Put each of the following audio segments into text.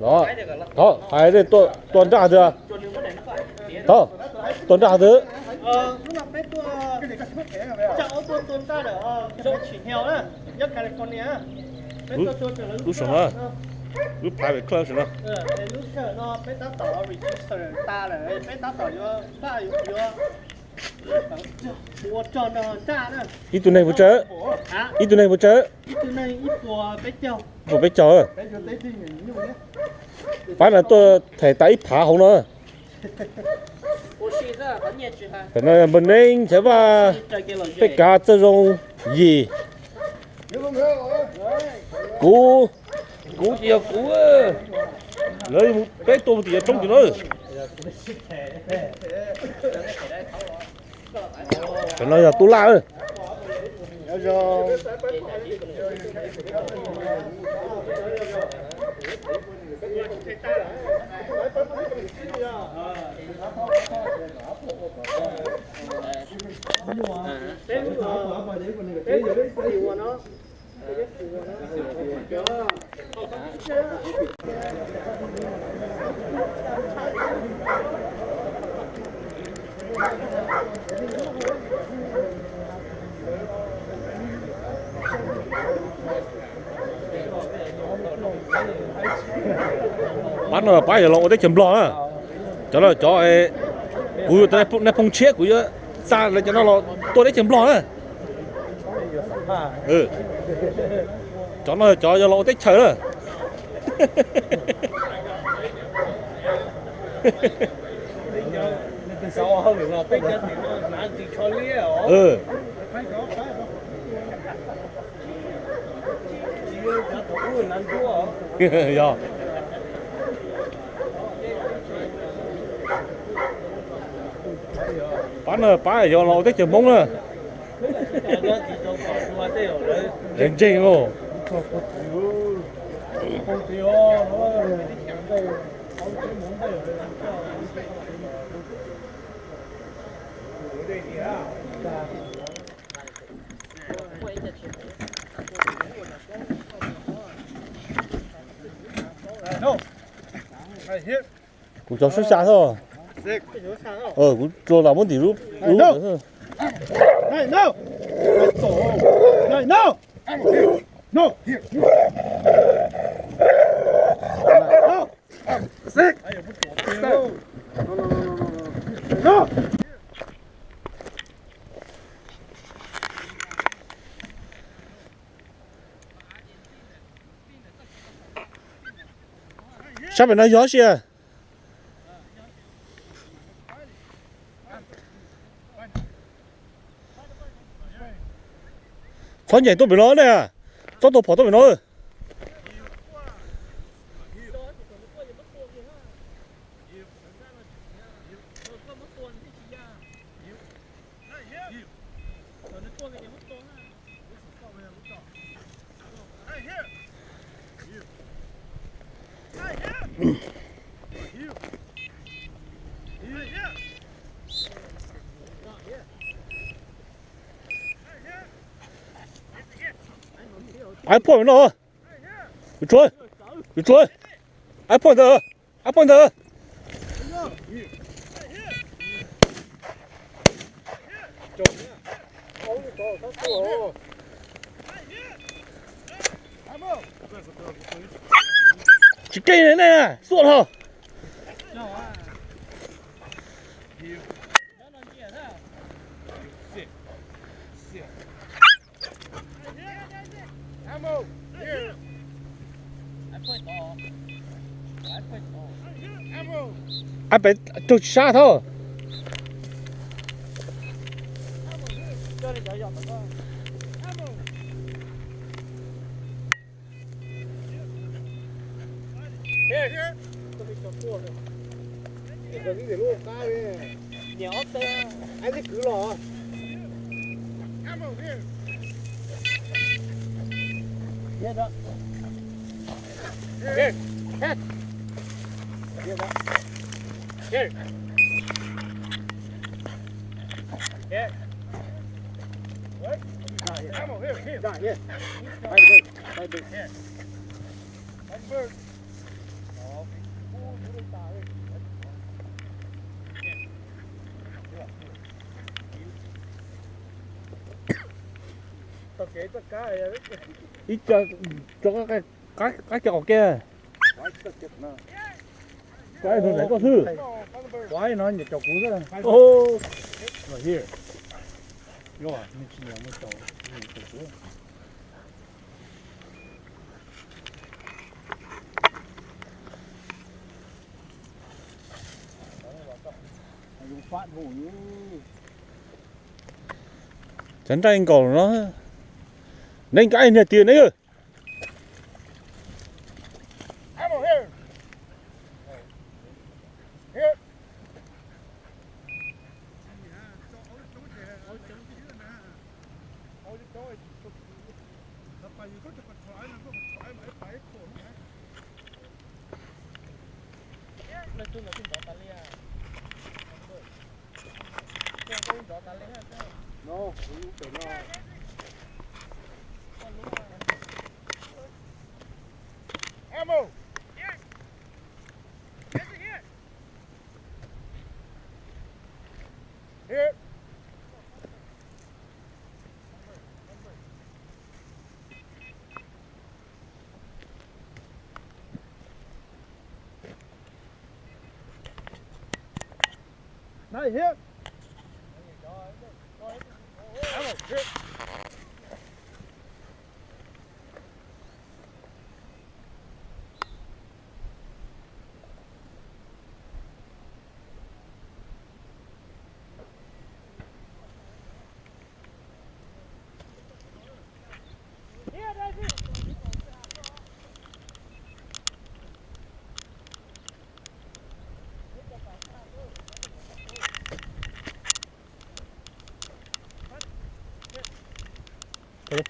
Los, thov hais tuaj nraj twg? Thov tuaj nraj twg? Lub saum no, lub private club saum no. Ib tug neeg puas tsawg? Ib tug neeg puas tsawg? Puas peb caug? Pab no tuaj them tas ib phav hauv no. Tam no npawg Neeb, Nchaiv Vaj, Pej Kav, Txawj Zoo, Yim. Kuv, kuv ces yog kuv. Lawv peb tuaj mus tim yav roob tim no. Tam no yog Tub Laj. Pab no pab yog los ua teb chaws Nplog na. Cov no cov, kuv yog nej phooj tshiab, kuv yuav xa lawv cov no los tua teb chaws Nplog na. Cov no cov yog los ua teb chaws na. Yog. Pab no pab yog los ua teb chaws Hmoob na. Lawv ntseeg os. Kuv cov sub xya xwb. Kuv tsuas lam muab ntim lub lub. Sab pem no yog sia. Txhob nyeem tuaj pem no ne, txhob tua phom tuaj pem no. Pab phom no, tshuav, tshuav, pab phom ntawd, pab phom ntawd. Tsis keej ne, xuaj hlo. Ab peb raug tsis sab thab. Ib co, co qab, qab, qab co qhov kiag. Koj tus ntawm koj xwb. Kuv no nyiam cov kuv xwb. Right here. Yog, nws tsis nyiam mus cov, nyiam cov kuv. Cov nraij nkaum no. Neb nkaij niag tiag neb.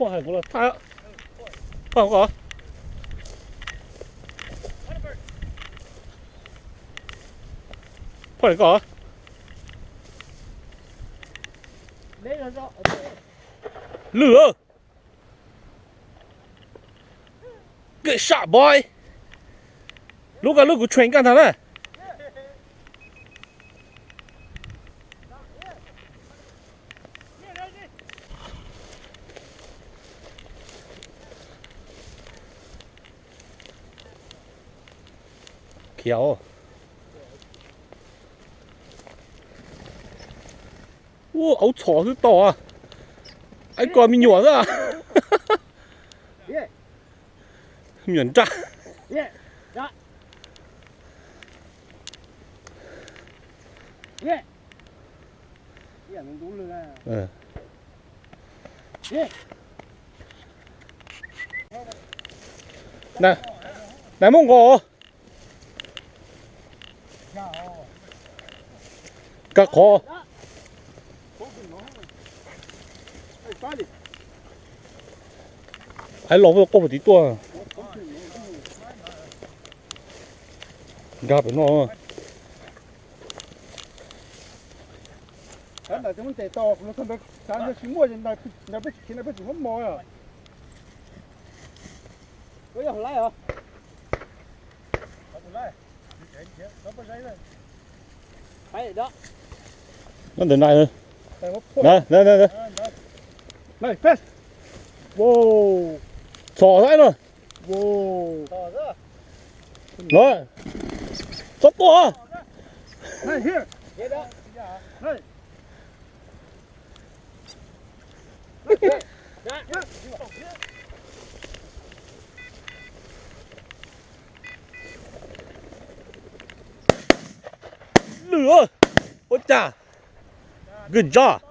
Poj hais kuv los thaj. Poj koj. Poj hais koj. Lwj. Good shot, boy. Lub koj lub kuv train koj ntag na. Khiav. Ua aub txhom xwb tau. Aib ko me nyuam xwb. Me nyuam nraj. Nais muaj nqos. Kab qhov. Aib los quaj puag tid tuaj. Nkag pem no. Nyob ntawm nais. Nais, nais, nais, nais. Txhom xwb no. Los, txhob tuaj. Lwm, ua cas. Good job.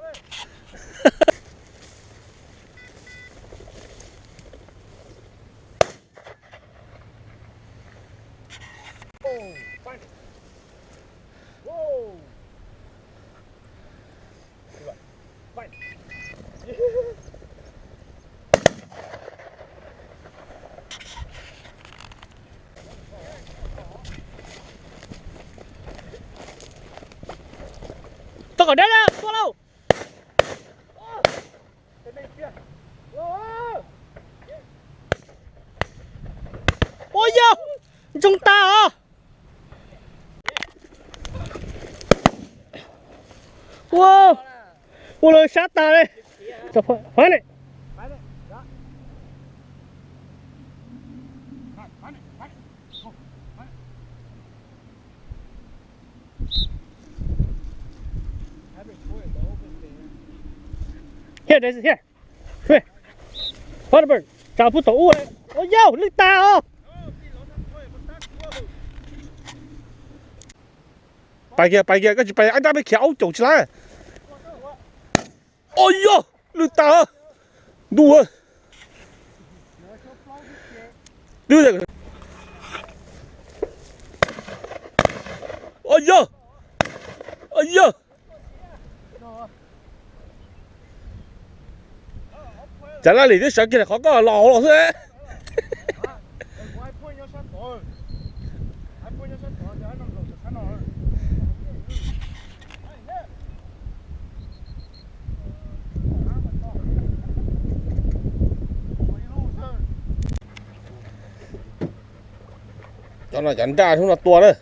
Tau kom deb na, tua lauj. Ua Yog, ntsoog tas os. Ua, ua lawv sab tas li. Find it. Here, Daisy, here. Here. Father Bird, tsam puag tom ub. Ua yau, lwj tas os. Pais kiag, pais kiag, koj tsis pais, ab nrab peb khiav aub caum tsis laib. Ua yau, lwj tas. Ntuj. Twb, ua yau, ua yau. Cas laj lim twb sawv kiag qhov koj los los xwb. Cov no cov nraj hnub no tua na.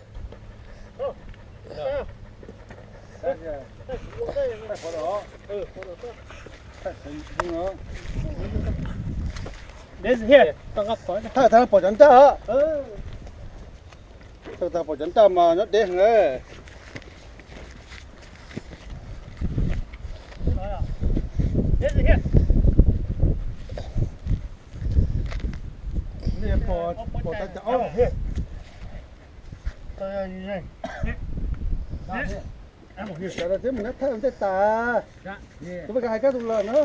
Thaij thaij pom cov nraj. Thaij thaij pom cov nraj mas nyob deb heev. Nej pom, pom tau cov aub. Sawv daws twb mus nab thawj ntej tas. Kuv peb hais kab tus lawm na.